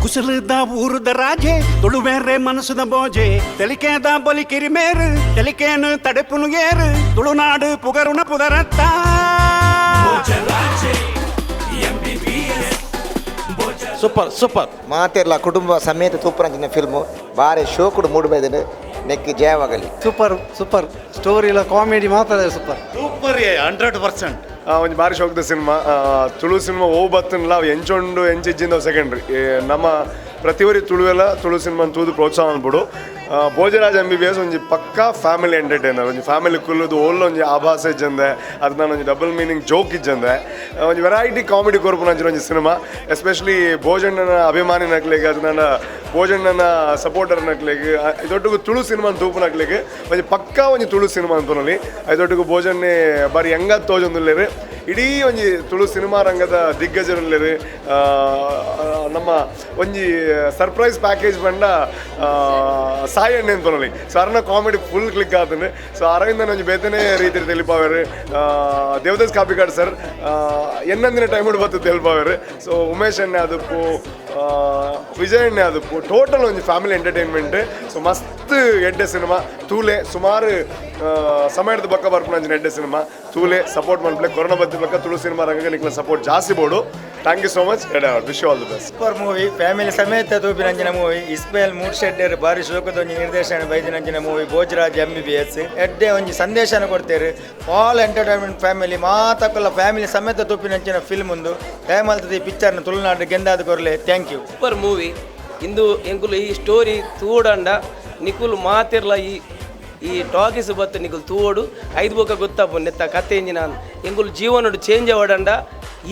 ಕುಸಲದ ಊರುದ ರಾಜೆ, ತುಳುವೇರೆ ಮನಸ್ಸುದ ಬೋಜೆ, ತೆಲಿಕೆದ ಬೊಲಿಕಿರಿ ಮೇರು, ತೆಲಿಕೇನು ತಡೆಪುನು ಏರು, ತುಳುನಾಡು ಪುಗರುನ ಪುದರತ್ತ. Super super. ಮಾತೆರ್ಲ ಕುಟುಂಬ ಸಮೇತ ತೂಪುನಂಚಿನ ಫಿಲ್ಮು, ಬಾರಿ ಶೋಕುಡು ಮೂಡು ಬೈದಿನ. ನೆಕ್ ಜಯವಾಗಲಿ. ಸೂಪರ್ ಸೂಪರ್, ಸ್ಟೋರಿ ಇಲ್ಲ, ಕಾಮಿಡಿ ಮಾತ್ರ ಸೂಪರ್. ಸೂಪರ್, 100%. ಒಂಜಿ ಬಾರಿ ಶೋಕ್ದ ಸಿನಿಮಾ. ತುಳು ಸಿನಿಮಾ ಓ ಬತ್ತನ್ಲ, ಅವು ಎಂಚೊಂಡು ಎಂಚಿಜ್ಜಿಂದ ಸೆಕೆಂಡ್ರಿ. ನಮ್ಮ ಪ್ರತಿಯೊರಿ ತುಳುವೆಲ್ಲ ತುಳು ಸಿನಿಮಾ ತೂದು ಪ್ರೋತ್ಸಾಹ ಅನ್ಬಿಡು. Bhojaraj M B B S ಒಂಜಿ ಪಕ್ಕಾ ಫ್ಯಾಮಿಲಿ ಎಂಟರ್ಟೈನರ್. ಒಂಜಿ ಫ್ಯಾಮಿಲಿ ಕುಲ್ಲುದು ಓಲ್ ಒಂಜಿ ಆಭಾಸ ಇಜ್ಜಂದೆ, ಅದು ಒಂಜಿ ಡಬಲ್ ಮೀನಿಂಗ್ ಜೋಕ್ ಇಜ್ಜಂದೆ, ಒಂಜಿ ವೆರೈಟಿ ಕಾಮಿಡಿ ಕೊರ್ಪುನಂಚಿನ ಒಂಜಿ ಸಿನಿಮಾ. ಎಸ್ಪೆಷಲಿ ಭೋಜಣ್ಣನ ಅಭಿಮಾನಿ ನಕ್ಲೆಗ್, ಅದು ನನ್ನ ಭೋಜಣ್ಣನ ಸಪೋರ್ಟರ್ ನಕ್ಲೆಗ್, ಇದೊಟ್ಟಿಗೆ ತುಳು ಸಿನಿಮಾ ತೂಪುನಕ್ಲೆಗ್ ಒಂಜಿ ಪಕ್ಕಾ ಒಂಜಿ ತುಳು ಸಿನಿಮಾ ಅಂತನಲ್ಲಿ. ಐದೊಟ್ಟಿಗೆ ಭೋಜನ್ನೇ ಬಾರಿ ಹೆಂಗ ತೋಜೊಂದುಲ್ಲೆರ್. ಇಡೀ ಒಂಜಿ ತುಳು ಸಿನಿಮಾ ರಂಗದ ದಿಗ್ಗಜರುಲ್ಲೆರ್. ನಮ್ಮ ಒಂಜಿ ಸರ್ಪ್ರೈಸ್ ಪ್ಯಾಕೇಜ್ ಪಂಡ ಸಾಯಿ ಅಣ್ಣೆ ಪನೊಲಿ. ಸೊ ಅರ್ನ ಕಾಮಿಡಿ ಫುಲ್ ಕ್ಲಿಕ್ ಆತಂಡು. ಸೊ ಅರವಿಂದನ ಒಂಜಿ ಬೇತನೇ ರೀತಿ ತೆಲಿಪಾವೆರ್. ದೇವದಾಸ್ ಕಾಪಿಕಾಡ್ ಸರ್ ಎನ್ನಂದಿನ ಟೈಮ್ ಬತ್ತು ತೆಲಿಪಾವೆರ್. ಸೊ ಉಮೇಶ್ ಅಣ್ಣೆ ಅದಪ್ಪು, ವಿಜಯ್ ಅಣ್ಣೆ ಅದಪ್ಪು, ಟೋಟಲ್ ಒಂಜಿ ಫ್ಯಾಮಿಲಿ ಎಂಟರ್ಟೈನ್ಮೆಂಟ್. ಸೊ ಮಸ್ತ್ ಎಡ್ಡೆ ಸಿನಿಮಾ, ತೂಲೆ. ಸುಮಾರು ಸಮಯದ ಬಕ್ಕ ಬರ್ಪುನಂಚಿನ ಎಡ್ಡೆ ಸಿನಿಮಾ, ತೂಲೆ, ಸಪೋರ್ಟ್ ಮನ್ಪಲೆ. ಕೊರೋನಾ ಬತ್ತಿ ಬಕ್ಕ ತುಳು ಸಿನಿಮಾ ರಂಗಕ್ಕೆ ನಿಕ್ಲ ಸಪೋರ್ಟ್ ಜಾಸ್ತಿ ಬೋಡು. Thank you so much, wish all the best. Super movie, family ಸಮೇತ ತೂಪಿನಂಚಿನ ಮೂವಿ. ಇಸ್ಮೇಲ್ ಮೂಡ್ಶೆಡ್ಡರ್ ಬಾರಿ ಶೋಕದ ಒಂಜಿ ನಿರ್ದೇಶನ ಬೈದಿನಂಚಿನ movie Bhojaraj M B B S. ಎಡ್ಡೆ ಒಂಜಿ ಸಂದೇಶನ ಕೊಡ್ತೇರು. ಆಲ್ ಎಂಟರ್ಟೈನ್ಮೆಂಟ್ ಫ್ಯಾಮಿಲಿ ಮಾತಕ್ಕಲ್ಲ, ಫ್ಯಾಮಿಲಿ ಸಮೇತ ತೂಪಿನಂಚಿನ ಫಿಲ್ಮ್ ಉಂದು. ದಯಮಲ್ತದ ಈ ಪಿಕ್ಚರ್ನ Tulunadu ಗೆಂದಾದ ಕೊರ್ಲೆ. Thank you. Super movie. ಇಂದು ಎಂಕುಲು ಈ ಸ್ಟೋರಿ ತೂಡಂಡ ನಿಕುಲು ಮಾತಿರ್ಲ ಈ ಈ ಟಾಕೀಸ್ ಬತ್ತು ನಿಕುಲು ತೂವೋಡು. ಐದು ಬೊಕ ಗೊತ್ತಾಪು ನೆತ್ತ ಕತೆ ಇಂಜಿನ. ಎಂಕುಲು ಜೀವನಡು ಚೇಂಜ್ ಆವಡಂಡ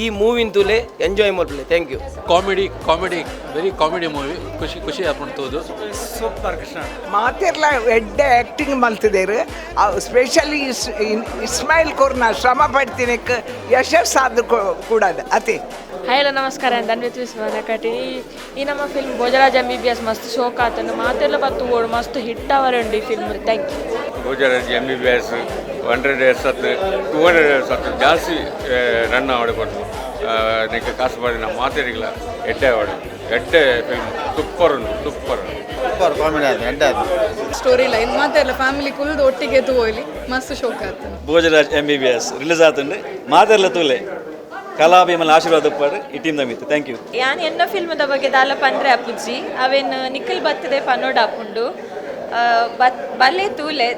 ಈ ಮೂವಿನ್ ತೂಲೆ, enjoy ಮಲ್ಪಲೆ. Thank you. Comedy, comedy, very comedy movie. ಖುಷಿ ಖುಷಿ ಆಪುಂಡು ತೂದು. ಸೂಪರ್ ಕೃಷ್ಣ. ಮಾತೆರ್ಲ ಎಡ್ಡೆ ಆ್ಯಕ್ಟಿಂಗ್ ಮಲ್ತಿದ್ದೇರು. ಸ್ಪೆಷಲಿ ಇಸ್ಮಾಯಿಲ್ ಕೊರ್ನ ಶ್ರಮ ಪಡ್ತೀನಿ, ಯಶಸ್ಸಾದ ಕೂಡ ಅತಿ. ಹಾಯ್, ಎಲ್ಲ ನಮಸ್ಕಾರ. ಧನ್ವಿತ್ ವಿಶ್ವನಕಟಿ. ಈ ನಮ್ಮ film Bhojaraj M B B S ಮಸ್ತ್ ಶೋಕ್ ಆತನು. ಮಾತೆಲ್ಲ ಬತ್ತು ಓಡು, ಮಸ್ತ್ ಹಿಟ್ ಅವರೆ ಉಂಡು ಈ film. Thank you. Bhojraj MBBS 100 years ಅತ್ತು, 200 ಇಯರ್ಸ್ ಅತ್ತು, ಜಾಸ್ತಿ ರನ್ ಆವಡೆ ಕೊಟ್ಟು ನೆಕ್ ಕಾಸು ಮಾಡಿ ನಮ್ಮ ಮಾತಾಡಿಲ್ಲ. ಎಡ್ಡೆ ಆವಡೆ, ಎಡ್ಡೆ ಫಿಲ್ಮ್, ಸೂಪರ್ ಉಂಟು, ಸೂಪರ್. ಸೂಪರ್ ಕಾಮಿಡಿ ಆದ, ಎಡ್ಡೆ ಆದ. ಸ್ಟೋರಿ ಲೈನ್ ಮಾತೆಲ್ಲ ಫ್ಯಾಮಿಲಿ ಕುಲ್ದು ಒಟ್ಟಿಗೆ ತೂವೊಲಿ, ಮಸ್ತ್ ಶೋಕ್ ಆತನು. Bhojaraj M B B S release ಆತಂಡು, ಮಾತೆರ್ಲ ತೂಲೆ. ಕಲಾಭಿಮಾನ ಆಶೀರ್ವಾದ ಉಪ್ಪಾಡು ಈ ಟೀಮ್ ದಮಿತ್ತು. Thank you. ಯಾನ್ ಎನ್ನ ಫಿಲ್ಮ್ದ ಬಗ್ಗೆ ದಾಲ ಪಂಡ್ರೆ ಅಪ್ಪುಜಿ, ಅವೇನು ನಿಖಿಲ್ ಬತ್ತದೆ ಪನೋಡ್ ಆಪುಂಡು. ಬತ್ ಬಲ್ಲೆ ತೂಲೆ.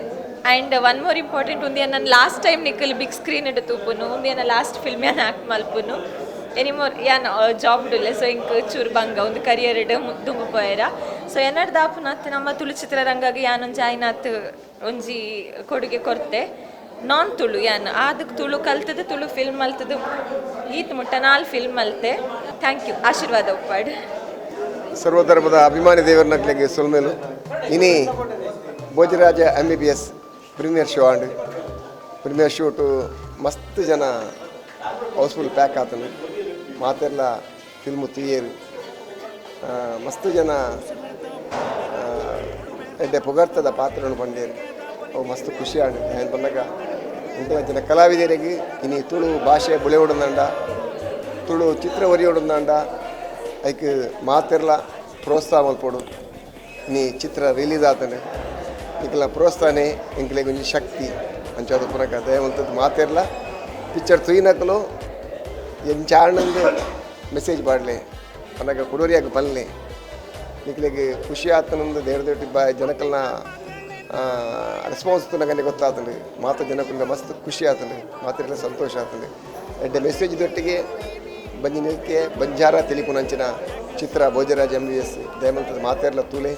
ಆ್ಯಂಡ್ ಒನ್ ಮೋರ್ ಇಂಪಾರ್ಟೆಂಟ್, ಉಂದು ನನ್ನ last time Nikhil big screen ಇಟ್ಟು ತೂಪುನು. ಉಂದು ಎನ್ನ ಲಾಸ್ಟ್ ಫಿಲ್ಮ್ ಯಾನ್ ಆಕ್ಟ್ ಮಲ್ಪುನು. ಎನಿ ಮೋರ್ ಯಾನ್ ಜಾಬ್ ಡುಲ್ಲೆ. ಸೊ ಇಂಕ್ ಚೂರು ಬಂಗ ಒಂದು ಕರಿಯರ್ ಇಡ್ ದುಂಬು ಪೋಯರ. ಸೊ ಎನ್ನಡ್ ದಾಪುನತ್ ನಮ್ಮ ತುಳು ಚಿತ್ರರಂಗಾಗಿ ಯಾನೊಂಜಿ ಆಯ್ನಾತ್ ಒಂಜಿ ಕೊಡುಗೆ ಕೊರ್ತೆ. ನಾನ್ ತುಳು ಯಾನ್ ಆದಕ್ ತುಳು ಕಲ್ತದ, ತುಳು ಫಿಲ್ಮ್ ಮಲ್ತದು. ಈತ್ ಮುಟ್ಟ ನಾಲ್ ಫಿಲ್ಮ್ ಮಲ್ತೆ. Thank you, ಆಶೀರ್ವಾದ ಉಪ್ಪಾಡು. ಸರ್ವಧರ್ಮದ ಅಭಿಮಾನಿ ದೇವರನಕ್ಲೆಗೆ ಸೊಲ್ಮೆಲು. ಇನಿ Bhojaraja M B B S premiere show and premiere shoot ಮಸ್ತ್ ಜನ ಹೌಸ್ಫುಲ್ ಪ್ಯಾಕ್ ಆತನು. ಮಾತೆಲ್ಲ ಫಿಲ್ಮು ತೂಯೇರು. ಮಸ್ತ್ ಜನ ಎಡ್ಡೆ ಪುಗರ್ತದ ಪಾತ್ರನು ಪಂಡೇರು. ಅವು ಮಸ್ತ್ ಖುಷಿ ಆಂಡ್. ಏನು ಬಂದಾಗ ಇಂಥ ಜನ ಕಲಾವಿದರಿಗೆ ಇನಿ ತುಳು ಭಾಷೆ ಬುಳೆಯೋಡಂದಾಂಡ, ತುಳು ಚಿತ್ರ ಒರಿಯೋಡಂದಾಂಡ, ಐಕ್ ಮಾತೆರ್ಲ ಪ್ರೋತ್ಸಾಹ ಮಲ್ಪೊಡು. ನೀ ಚಿತ್ರ ರಿಲೀಸ್ ಆತನೆ, ನಿಕ್ಲ ಪ್ರೋತ್ಸಾಹನೆ ಎಂಕ್ಲೆಗ್ ಒಂಜಿ ಶಕ್ತಿ. ಅಂಚಾದ ಪುನಕ ದಯವಂತದ್ದು ಮಾತೆರ್ಲ ಪಿಕ್ಚರ್ ತೂಯಿನಕಲು ಎಂಚಾಣಂದು ಮೆಸೇಜ್ ಪಾಡ್ಲೆ, ಪನಗ ಕುಡೋರಿಯಾಗ ಬಲ್ಲೆ. ನಿಕ್ಲೆಗ್ ಖುಷಿ ಆತನಂದು ದೇವ್ರ ದೊಟ್ಟಿ ಬ ಜನಕಲ್ನ ರೆಸ್ಪಾನ್ಸ್ ತೂನಗನೆ ಗೊತ್ತಾತಂಡು. ಮಾತ ಜನಕಲ್ನ ಮಸ್ತ್ ಖುಷಿ ಆತಂಡು, ಮಾತೆರ್ಲ ಸಂತೋಷ ಆತಂಡು. ಎಡ್ಡೆ ಮೆಸೇಜ್ ದೊಟ್ಟಿಗೆ ಬಂಜಿ ನಿಲ್ಕೆ ಬಂಜಾರ ತಿಳಿಪುನಂಚಿನ ಚಿತ್ರ ಭೋಜರಾಜ್ ಎಂ ಬಿ ಎಸ್. ದಯಮಂತದ ಮಾತೆರ್ಲ ತೂಲೆ,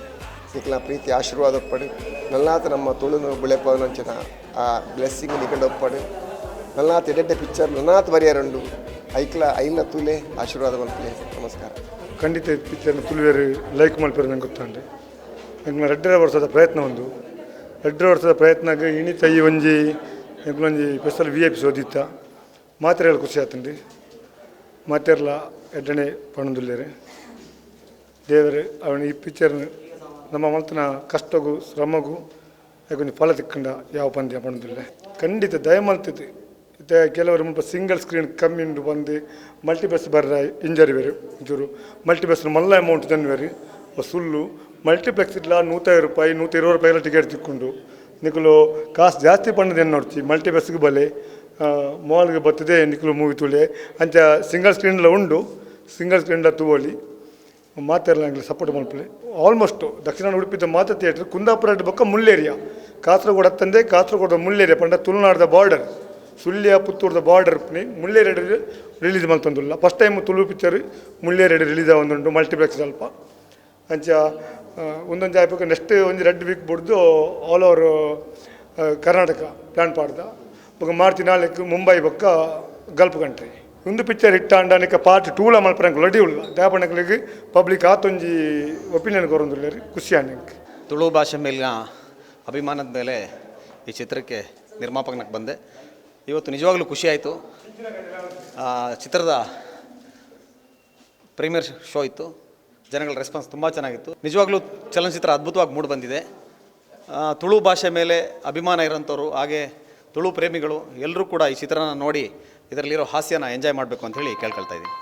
ನಿಕ್ಲ ಪ್ರೀತಿ ಆಶೀರ್ವಾದ ಒಪ್ಪಡು. ನಲ್ಲಾತ ನಮ್ಮ ತುಳುನು ಬುಳೆಪವನಂಚಿನ ಆ ಬ್ಲೆಸ್ಸಿಂಗ್ ನಿಕಂಡ ಒಪ್ಪಡು. ನಲ್ಲಾತ ಎಡ್ಡೆಡ್ಡೆ ಪಿಕ್ಚರ್ ನನ್ನಾತ್ ಬರಿಯರುಂಡು. ಐಕ್ಲ ಐನ ತೂಲೆ, ಆಶೀರ್ವಾದ ಮಲ್ಪಲೆ. ನಮಸ್ಕಾರ. ಖಂಡಿತ ಪಿಕ್ಚರ್ನ ತುಳುವೆರ್ ಲೈಕ್ ಮಲ್ಪೆರ್ ನಂಗೆ ಗೊತ್ತುಂಡು. ಎಂಕ್ಲ ರಡ್ಡರ ವರ್ಷದ ಪ್ರಯತ್ನ ಒಂದು, 2.5 ವರ್ಷದ ಪ್ರಯತ್ನಗ್ ಇನಿತ ಈ ಒಂಜಿ ಎಂಕ್ಲೊಂಜಿ ಸ್ಪೆಷಲ್ ವಿಐಪಿ ಶೋದಿತ್ತ. ಮಾತೆರೆಗ್ಲ ಖುಷಿ ಆತುಂಡು, ಮಾತೆರ್ಲ ಎಡ್ಡನೆ ಪಣೊಂದುಲ್ಲೆರ್. ದೇವೆರ್ ಅವನ ಈ ಪಿಕ್ಚರ್ನ ನಮ್ಮ ಮಲ್ತನ ಕಷ್ಟಗು ಶ್ರಮಗು ಒಂಜಿ ಫಲ ತಿಕ್ಕಂಡ ಯಾವ ಪಂದ್ಯ ಪಣೊಂದುಲ್ಲೆ. ಖಂಡಿತ ದಯಮಲ್ತಿದ್ದು. ಇತ್ತೆ ಕೆಲವರು ಮುಲ್ಪ ಸಿಂಗಲ್ ಸ್ಕ್ರೀನ್ ಕಮ್ಮಿ ಉಂಡು ಬಂದು ಮಲ್ಟಿಪ್ಲೆಕ್ಸ್ ಬರ್ರ ಇಂಜರಿ ಬೇರೆ ಒಂಚೂರು ಮಲ್ಟಿಪ್ಲೆಕ್ಸ್ ಮಲ್ಲ ಅಮೌಂಟ್ ತನ್ನುವೆರ್. ಸುಳ್ಳು. ಮಲ್ಟಿಪ್ಲೆಕ್ಸ್ ಇಡ್ಲ 150 ರೂಪಾಯಿ, 120 ರೂಪಾಯಿ ಎಲ್ಲ ಟಿಕೆಟ್ ತಿಕ್ಕೊಂಡು. ನಿಕುಲು ಕಾಸು ಜಾಸ್ತಿ ಪಂಡದ ನೋಡ್ತಿ, ಮಲ್ಟಿಪ್ಲೆಕ್ಸ್ಗೆ ಬಲೆ, ಮಾಲ್ಗೆ ಬರ್ತದೆ ನಿಕುಲು ಮೂವಿ ತೂಲೆ. ಅಂಚ ಸಿಂಗಲ್ ಸ್ಕ್ರೀನ್ಲ ಉಂಡು, ಸಿಂಗಲ್ ಸ್ಕ್ರೀನ್ಲ ತೂವೊಲಿ. ಮಾತೆರ್ಲ ಎಂಕ್ಲೆ ಸಪೋರ್ಟ್ ಮಲ್ಪುಲೆ. ಆಲ್ಮೋಸ್ಟ್ ದಕ್ಷಿಣ ಉಡುಪಿದ ಮಾತ ಥಿಯೇಟ್ರ್, ಕುಂದಾಪುರ ಬೊಕ್ಕ ಮುಳ್ಳೇರಿಯಾ, ಕಾಸರಗೋಡು ಅತ್ತಂದೆ ಕಾಸರಗೋಡು ಮುಳ್ಳೇರಿಯಾ ಪಂಡ ತುಳುನಾಡ್ದ ಬಾರ್ಡರ್, ಸುಳ್ಯ ಪುತ್ತೂರ್ದ ಬಾರ್ಡರ್ ಮುಳ್ಳೇರಿಯಾ ರಿಲೀಸ್ ಮಲ್ತೊಂದುಲ್ಲ. First time Tulu picture Mulleriya release ಆವೊಂದುಂಡು ಮಲ್ಟಿಪ್ಲೆಕ್ಸ್ ಅಲ್ಪ. ಅಂಚ ಒಂದೊಂದು ಆಯ್ಪಕ ನೆಕ್ಸ್ಟ್ ಒಂಜಿ 2 ವೀಕ್ ಬುಡ್ದು ಆಲ್ ಓವರ್ ಕರ್ನಾಟಕ ಪ್ಲ್ಯಾನ್ ಪಾಡ್ದ. ಬೊಕ ಮಾರ್ಚ್ 4ಕ್ಕೆ ಮುಂಬೈ ಬೊಕ್ಕ ಗಲ್ಫ್ ಕಂಟ್ರಿ. ಒಂದು ಪಿಕ್ಚರ್ ಹಿಟ್ ಆಂಡ ಪಾರ್ಟ್ ಟೂಲ ಮಲ್ಪರೆ ರೆಡಿ ಉಲ್ಲ. ದಾಯೆ ಪಬ್ಲಿಕ್ ಆತೊಂಜಿ ಒಪಿನಿಯನ್ ಕೊರೊಂದುಲ್ಲೆರ್, ಖುಷಿ ಆಂಡ್ ಎಂಕ್. ತುಳು ಭಾಷೆ ಮೇಲಿನ ಅಭಿಮಾನದ ಮೇಲೆ ಈ ಚಿತ್ರಕ್ಕೆ ನಿರ್ಮಾಪಕನಾಗಿ ಬಂದೆ. ಇವತ್ತು ನಿಜವಾಗ್ಲೂ ಖುಷಿ ಆಯಿತು. ಚಿತ್ರದ ಪ್ರೀಮಿಯರ್ ಶೋ ಇತ್ತು. ಜನಗಳ ರೆಸ್ಪಾನ್ಸ್ ತುಂಬ ಚೆನ್ನಾಗಿತ್ತು. ನಿಜವಾಗ್ಲೂ ಚಲನಚಿತ್ರ ಅದ್ಭುತವಾಗಿ ಮೂಡಿ ಬಂದಿದೆ. ತುಳು ಭಾಷೆ ಮೇಲೆ ಅಭಿಮಾನ ಇರೋಂಥವ್ರು, ಹಾಗೆ ತುಳು ಪ್ರೇಮಿಗಳು ಎಲ್ಲರೂ ಕೂಡ ಈ ಚಿತ್ರನ ನೋಡಿ ಇದರಲ್ಲಿರೋ ಹಾಸ್ಯನ ಎಂಜಾಯ್ ಮಾಡಬೇಕು ಅಂತ ಹೇಳಿ ಕೇಳ್ಕೊಳ್ತಾ ಇದ್ದೀನಿ.